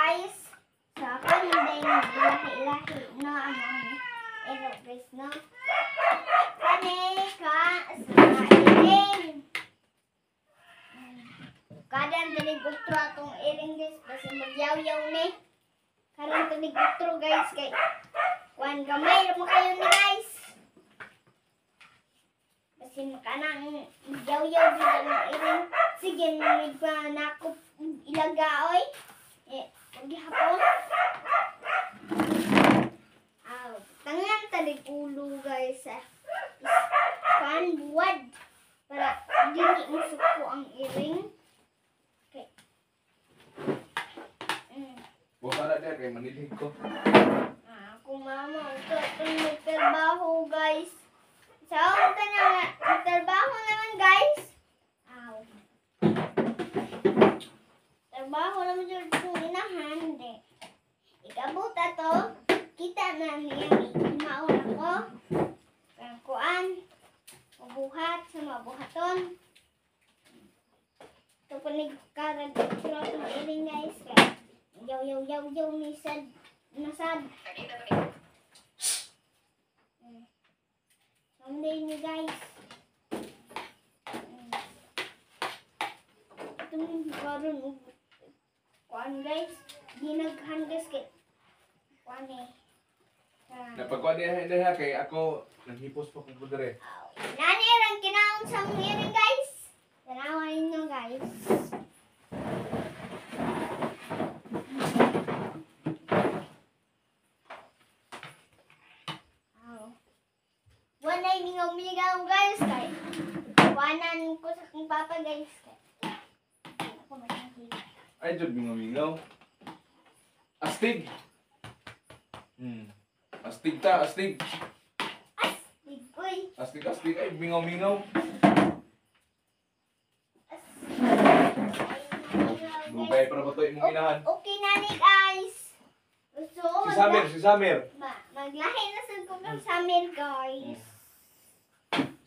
guys. Sa kandeng ilahi-ilahi no ang ero guys no. Kani ka sa iring. Kadan tanig utro atong iring guys basta magyaw-yaw ni. Karon tanig utro guys kay kuan gamay ra mo kayo ni guys. Basin makanang magyaw-yaw dito ang iring. Sige pa nakop ilaga oy. Eh, paghapon. Aw, tangan talig ulo guys. Kuan buwad para dili musuko ang iring. Okay. Buka na diha kay manilhig ko. Ah, kung mama, ito nagtrabaho guys. Sa so, na nagtrabaho naman guys. Aw. Trabaho naman jud kung inahan de. Ikabot ato, kita na niya maon ako. Kang kuan, mabuhat sa mabuhaton. Ito pa nagkarag pero itong iring guys. Yaw yaw yaw yaw ni sad nasad. Someday ni guys. Itong karon og kuan guys, ginaghan guys kay kuan eh. Napagkuan diha diha kay ako naghipos pa ko dere. Nani rang kinaon sa mong iring guys. Tanawa ninyo guys. Walay mingaw-mingaw guys kay kuanan ko sa akong papa guys. Ako masakit. Ay jud mingaw-mingaw. Astig. Astig ta, astig. Astig oy. Astig astig ay mingaw-mingaw. Dugay para ba to imong inahan? Okay na ni guys. So, Si Samir, si Samir. Maglahi na sad ko kang Samir guys.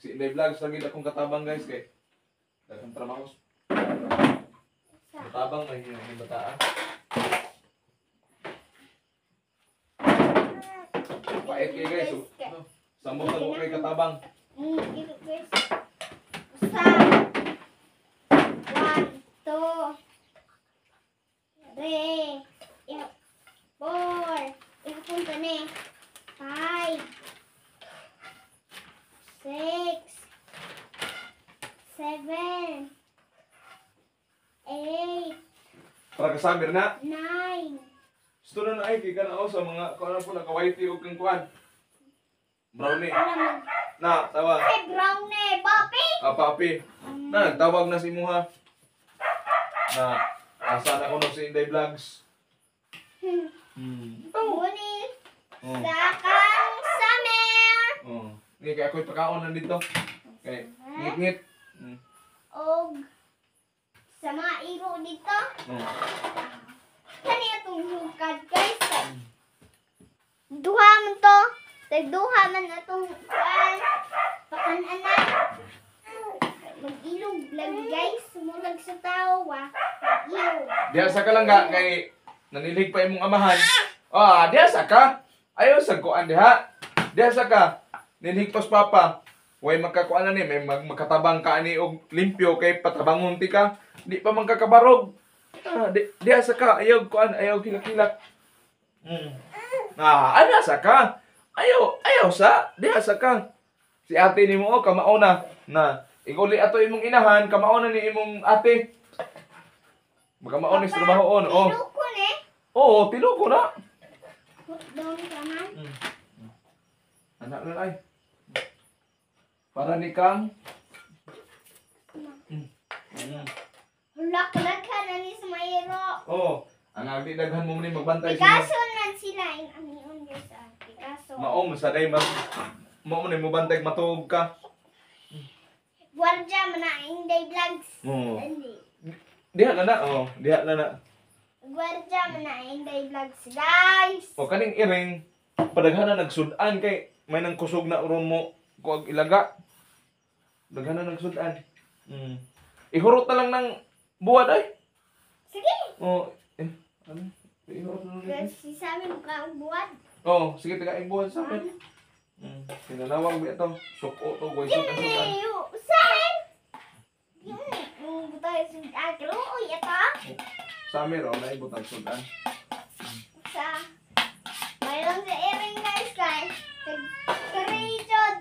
Si Inday Vlogs lagi akong katabang guys kay daghang trabaho. Katabang ay yung bataan. Pait kay guys. So, samot na ko kay katabang. Guys. Usa. 1, 2, 3, 4, ihapon pa ni. 5, 6, 7, 8, Para kasamir na. 9. Gusto na na ay kay kana sa mga kuan po naka-whitey og kang kuan. Brownie. Na, tawa. Ay, brownie, papi. Ah, papi. Na, nagtawag na si imuha. Na, asa na kuno si Inday Vlogs. Muni sa kang Samir. Oh. Ni kay ako'y pakaon nandito. Kay ngit-ngit. Og sa mga iro dito. Kani atong hukad guys. Duha man to. Tagduha man atong kuan. Pakan-anak. Mag-ilog lagi guys. Sumulag sa tao wa. Mag-ilog. Diha sa ka lang ga kay nanilhig pa imong amahan. Ah, diha sa ka. Ayaw sa kuan diha. Diha sa ka. Nilhig pas papa. Way magkakuan na ni, may magkatabang ka ani og limpyo kay patabangon ti ka. Di pa man kakabarog. Ah, diha sa ka. Ayaw kuan, ayaw kilak-kilak. Ah, ana sa ka. Ayaw, ayaw sa. Diha sa ka. Si ate nimo oh, kamao na. Na, iguli ato imong inahan, kamao na ni imong ate. Makamao ni sa trabahoon, oh. Tiluko ni. Oo, tiluko na. Put down ka man. Anak na ay. Para ni Kang. Hala, kalaghan na ni sa mayro. Oh, ang agdi daghan mo ni magbantay sila. Picasso man sila ang amion guys ah. Picasso. Mao mo sa day mas mao mo ni mobantay matuog ka. Guardia man na Inday Vlogs. Oo. Hindi. Diha na na, oh, diha na na. Guardia man na Inday Vlogs guys. O kaning iring padaghan na nagsud-an kay may nang kusog na uron mo kuag ilaga. Daghan na nagsud-an. Ihurot na lang ng buwad ay. Sige. Oh, eh, ano? Guys, si Sami mukhang buwan. Oh, sige taga buwan sa akin. Kinalawang bi ato. Suko to, goy sukan sukan. Sami. Butang sudan kaluoy ato. Sami ro na ibutang sudan. Sa mayroon sa airing guys kay Richard.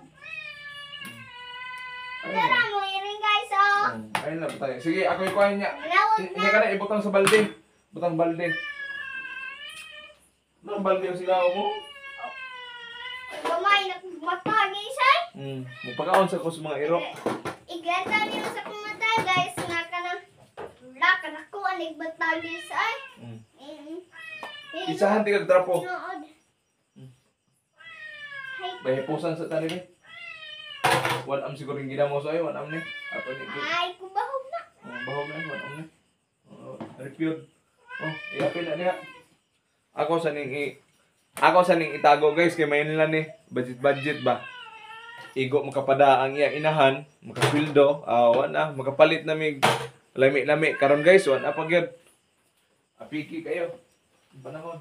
Tara mo airing guys oh. Ayun lang tayo. Sige, ako ikuha niya. Hindi ka na ibutang sa balde. Butang balde. Anong balde ang sigaw mo? Gamay nagmata guys ay. Mupakaon sa ko sa mga irok. Iglata niyo sa kong mata guys nga kanang wala ka na ko anig bata guys ay. Isahan ti kag trapo. Bahipusan sa tani be. 1 am siguro yung ginamo sa ayo, 1 am ni. Ato ni. Ay, kubahog na. Bahog na 1 am ni. Refuel. Oh, iapil na niya. Ako sa ning itago guys kay main lang ni budget ba. Igo makapada ang iyang inahan, makasweldo, wa na makapalit na mig lami-lami karon guys, wa na pa gyud. Apiki kayo. Panahon.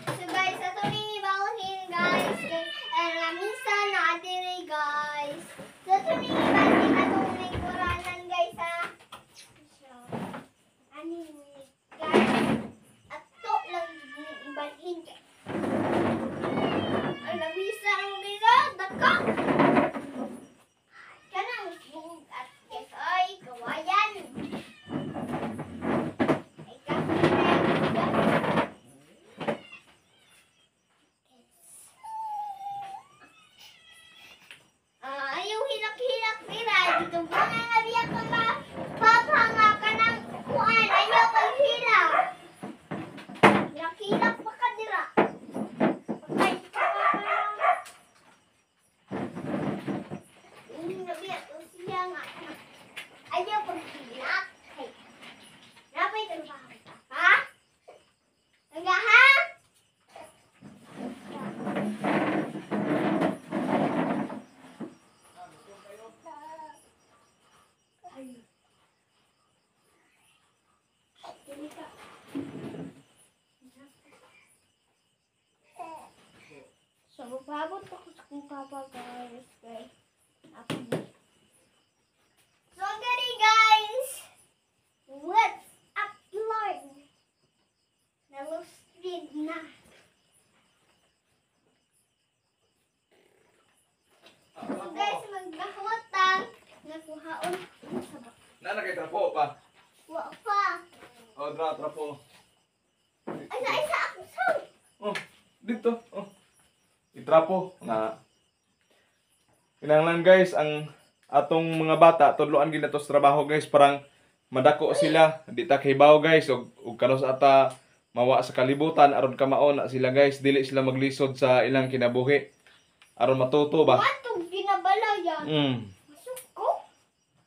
So guys, ato ning ibalhin guys kay ang lamisa na diri guys. So ato ning ibalhin atong lingkuranan guys ha. So ani guys, ato lang ibalhin kay ang lamisa ang dira dako. Kanang buog at guys ay kawayan. Ay kape. Ayaw hilak-hilak pira dito ba nga nabiya ka ba papa nga ka ng kuan ayaw paghilak. Hilak-hilak pa ka dira. Patay ka pa ka. Nabiya ko siya nga ayaw paghilak. Ay, napay trabaho ka ha? Nga ha? So, magpabot ako sa kong papa, guys. Okay. So, ang gani, guys. Let's upload. Nalustrid na. So, guys, magbahwatang nakuhaon sa bak. Nana kay trapo pa. Wa pa. Oh, dra trapo. Ay, sa ako sa. Oh, dito. Oh. Itrapo nga. Kinahanglan guys ang atong mga bata tudloan gid nato sa trabaho guys parang madako sila di ta kahibaw guys og kanos ata mawa sa kalibutan aron kamao na sila guys dili sila maglisod sa ilang kinabuhi aron matuto ba. Matug ginabalayan. Masuko.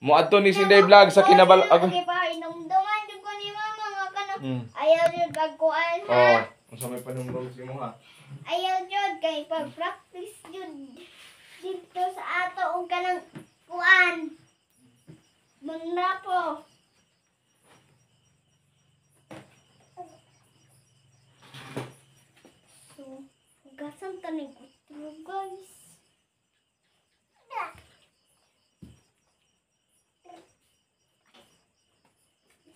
Moadto ni Sinday Vlog sa kinabal ako. Hinumduman jud ko ni mama nga kanang ayaw jud pagkuan ha. Oh, unsa may panumdum si mo ha? Ayaw jud kay pag-practice jud dito sa ato og kanang kuan. Mangrapo. So, hugasan ta ni kutro guys.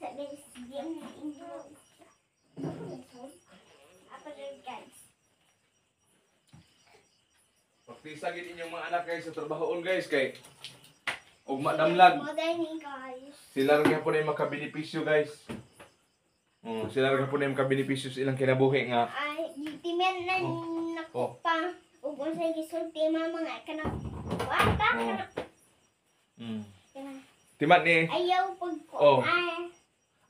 Sa guys, di ang naindog. Ako rin guys. Praktisa gid inyong mga anak guys sa trabahoon guys kay ug madamlag. Sila ra gyapon ay makabenepisyo guys. Sila ra gyapon ay makabenepisyo sa ilang kinabuhi nga. Ay, gitimen na nako pa ug unsay gisulti mama nga kanang wata kana. Timan ni. Ayaw pagkuan.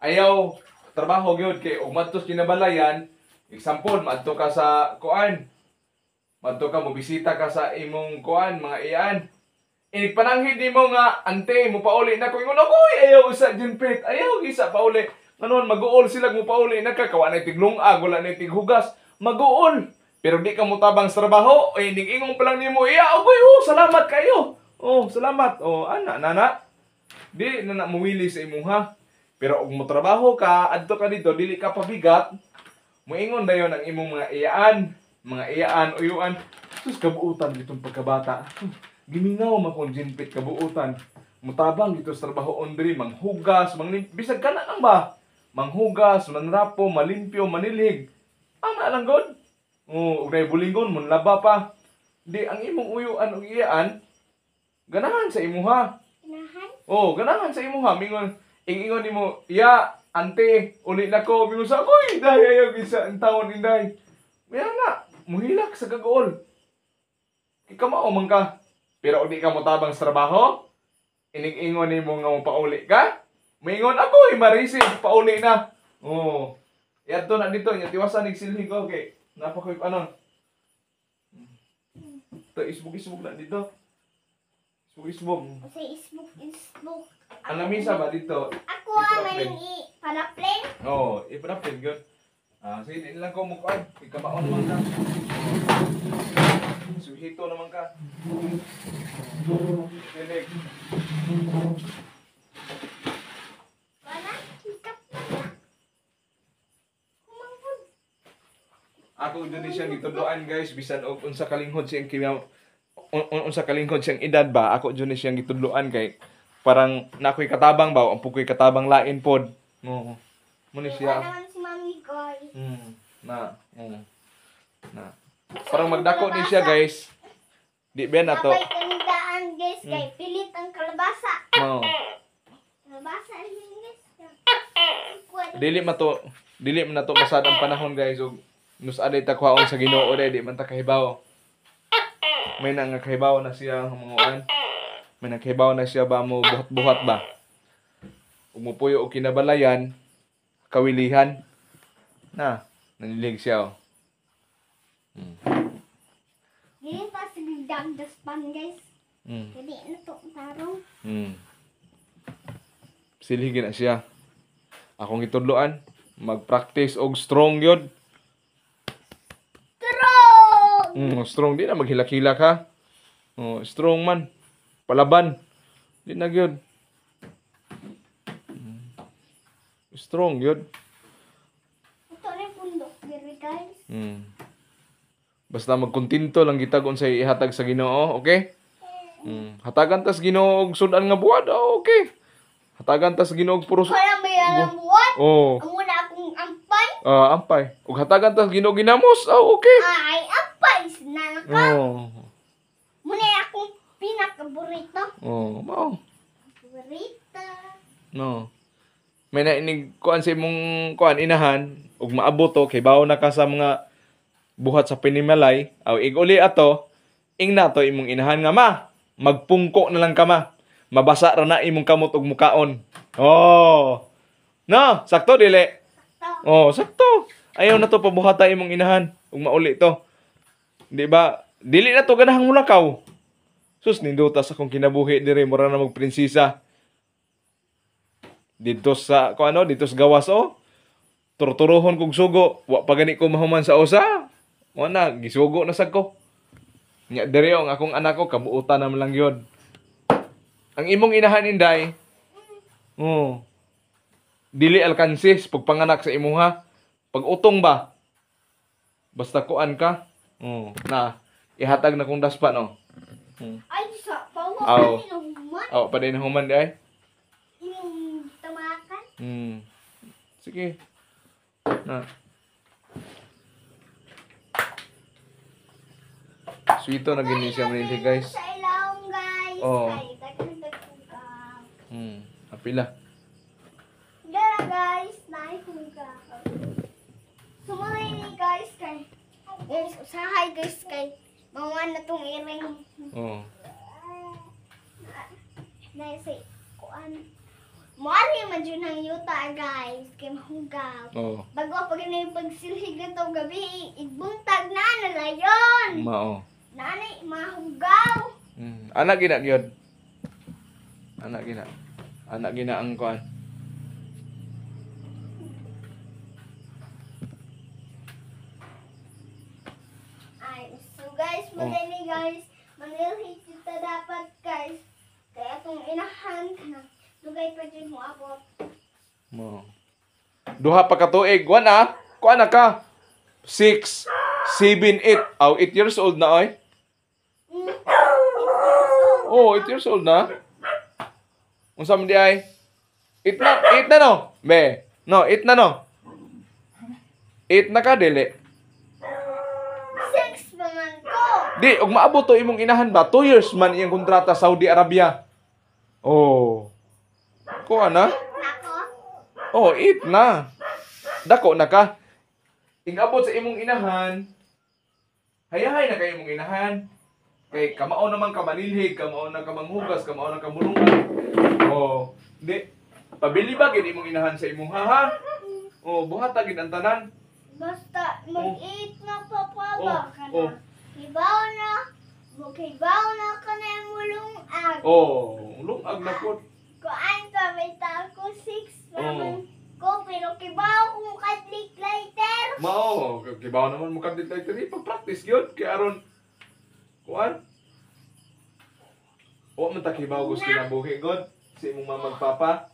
Ayaw trabaho gyud kay ug madto sa kinabalayan, example madto ka sa kuan. Madto ka mobisita ka sa imong kuan mga iyan. Inig pananghid nimo nga ante mo pauli na ko ingon akoy ayaw usa junpit ayaw gisa pauli. Nganon maguol sila mo pauli na ka kawa na tiglungag wala na tighugas maguol. Pero di ka motabang sa trabaho ay nig ingon pa lang nimo iya akoy oh salamat kayo. Oh salamat. Oh ana nana. Di na na muwili sa imuha. Pero og motrabaho ka, adto ka dito, dili ka pabigat, moingon dayon ang imong mga iyaan, uyuan. Sus, kabuutan gitong pagkabata. Gimingaw man kung jinpit kabuutan. Mutabang gito sa trabaho diri, manghugas, bisag kana lang ba? Manghugas, manrapo, malimpyo, manilhig. Ana lang god. Oo, og nay bulingon munlaba pa. Di ang imong uyuan ug iyaan ganahan sa imuha. Ganahan? Oh, ganahan sa imuha. Mingon, ingon nimo, "Ya, ante, uli na ko." Mingon sa akoy, "Inday, ayaw isa ang taon inday." Maya na, muhilak sa kagool. Kay kamao man ka. Pero og di ka motabang sa trabaho, inig-ingon nimo nga mopauli ka. Mingon ako, marisig, pauli na. Oh. Iadto na dito, nya tiwasan nig silhig ko kay napakoy anon. To isbog-isbog na dito. Isbog-isbog. Kasi isbog-isbog. Ang lamisa ba dito? Ako ang maning i-panaplane. Oo, oh, i-panaplane yun. Ah, sige, di lang ko mukuan. Ikamaon man ka. Suhito naman ka. Dinig. Wala, hikap na na. Kumangkod. Ako dyan siyang gituduan guys, bisan og unsa kalinghod siyang kimya, unsa kalinghod siyang edad ba, ako dyan siyang gitudloan kay parang nakoy katabang ba, ang pukoy katabang lain pod. Oo. Muni siya. Wala naman si Mami guys. Na. Na. Parang magdako ni siya guys. Di ba na to? Sabay kanidaan guys kay pilit ang kalabasa. Oo. Kalabasa yun guys. Dili man to, dili man na to masad ang panahon guys ug nus aday ta kuhaon sa Ginoo day di man ta kahibaw. May na nga kahibaw na siya ang mga uan. May nakahibaw na siya ba mo buhat-buhat ba. Ug mopuyo og kinabalayan, kawilihan. Na, nanilig siya oh. Dili pa sa dagdaspan guys. Dili na to tarong. Silhigin na siya. Akong gitudloan, mag-practice og strong yun. Strong. Strong di na maghilak-hilak ha. Oh, strong man. Palaban. Di na gyud. Strong yun. Ito rin pundok diri guys. Basta magkontento lang kita kung unsay ihatag sa Ginoo, okay? Hatagan tas Ginoo og sudan nga buwad, oh, okay. Hatagan tas Ginoo og puros. Wala may alam buwan. Oh. Amo na akong ampay. Ah, ampay. Ug hatagan tas Ginoo ginamos, oh, okay. Ay, ampay sinana ka. Oh. Muna akong pinakaborito. Oh, mao. Burrito. No. May nainig kuan sa imong kuan inahan ug maabot to kay bawo na ka sa mga buhat sa pinimalay aw iguli ato ing nato imong inahan nga ma magpungko na lang ka ma mabasa ra na imong kamot ug mukaon. Oh. No, sakto dili. Sakto. Oh, sakto. Ayaw na to pabuhata imong inahan ug mauli to. Di ba? Dili na to ganahang mulakaw. Sus, ninduta sa akong kinabuhi diri mura na magprinsesa. Dito sa ko ano, dito sa gawas oh. Turturuhon kog sugo, wa pa gani ko mahuman sa usa. Mo na gisugo na sad ko. Nya diri ang akong anak ko kabuutan na man lang yun. Ang imong inahan inday. Oh. Dili alkansis pagpanganak sa imuha. Pag-utong ba? Basta kuan ka. Oh, na ihatag na kong daspa no. Ay sa pawa Aw. pa human. Aw, pa din human di ay. Imong tamakan. Sige. Na. Sweeto na gini siya manilhi guys. Sa ilawom guys. Oo. Ay, dagdag-dagdag. Apila. Gara guys, nahihuga. Sumali ni guys kay guys, usahay guys kay mawa na tong iring. Oh. Na sa kuan. Muari man jud ang yuta guys kay mahugaw. Oh. Bago pa gani pagsilhig na to gabi, igbuntag na nalayon. Mao. Nanay mahugaw. Anak gina gyud. Anak gina. Anak gina ang kuan. Ay, so guys, magani guys, manilhig kita dapat guys. Kaya itong inahan ka na, dugay pa dyan mo abot. Mo. Mo. 2 pa ka tuig. Kuan na. Kuan na ka. 6, 7, 8. Aw, 8 years old na oy. Oh, 8 years old na. Unsa man di ay? 8 na, 8 na no. Be. No, 8 na no. 8 na ka dili. 6 pa man ko. Di, og maabot to imong inahan ba? 2 years man iyang kontrata Saudi Arabia. Oh. Kuan na? Nako. Oh, 8 na. Dako na ka. Ingabot sa imong inahan. Hayahay na kay imong inahan. Kay kamao naman ka manilhig, kamao na ka manghugas, kamao na ka mulungan. Oh, di. Pabili ba gid imong inahan sa imong ha? Oh, buhata gid ang tanan. Basta mag-8 na papa Oh, ba ka na. oh. Hibaw na. Hibaw na ka na mulungag. Oh, lungag na pod. Kuan pa may ko 6 pa Oh. man ko pero kibaw kung kadlik later. Mao, kibaw naman mo kadlit like diri pag-practice gyud kay aron kuan. Wa man ta kibaw gus kinabuhi god sa imong mama ug papa.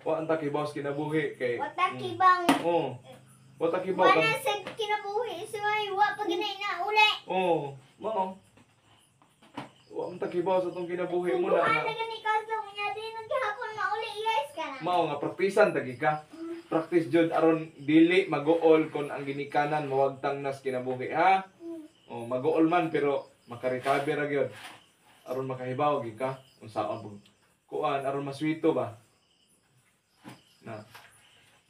Wa ang ta kibaw sa kinabuhi kay Wata kibang Oh. Wa ta kibaw wala ka. sa kinabuhi sa may wa pa ganay na uli. Oh, mao. Wa man ta kibaw sa tong kinabuhi mo na. Buhan na gani ka sa unya din naghapon mauli guys ka na. Mao nga praktisan tagi ka. Practice jud aron dili maguol kon ang ginikanan mawagtang nas kinabuhi ha. Oh, maguol man pero makarecover ra gyud. Aron makahibaw gyud ka unsaon pug kuan aron maswito ba. Na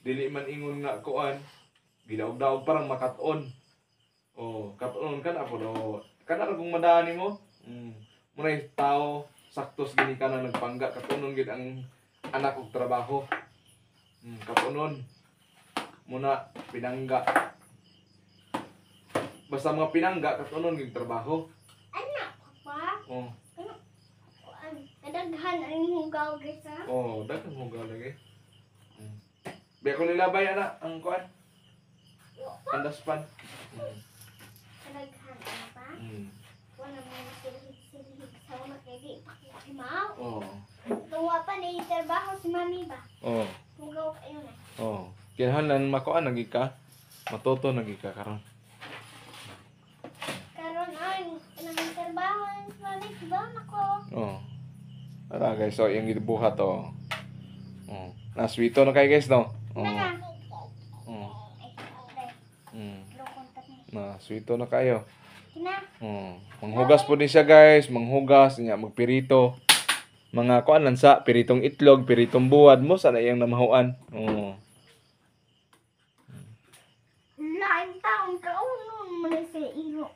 dili man ingon nga kuan gidaog-daog parang makat-on. Oh, kat-on ka na po. Kana ra kung madaan nimo. Munay tao saktos ginikanan nagpangga katunon gid ang anak og trabaho. Katunon. Muna pinangga. Basta mga pinangga katunon gid trabaho. Anak papa. Oh, Kuan kadaghan ang hugaw guys ha. oh, daghang hugaw lagi. Biya ko nilabay ana ang kuan. Andaspan. Kadaghan ano pa. Wala mo silhig-silhig sa una kay di pa ko kimaw. Oh. Tuwa pa ni trabaho si mami ba. Oh. Hugaw kayo na. Oh. Kinahanglan makuan lagi ka. Matuto lagi ka karon. Karon ay nang trabaho si mami kibaw na ko. Oh. Ara guys, so yung gibuhat oh. Oh. Naswito na kay guys no. Oh. Na. Oh. Ay, ay, lokon ta ni. Na, swito na kayo. Kina. Oh. Manghugas po din siya guys, manghugas niya magpirito. Mga kuan lang sa piritong itlog, piritong buwad mo sana iyang namahuan. Oh. Lain taon kaunon man sa iro.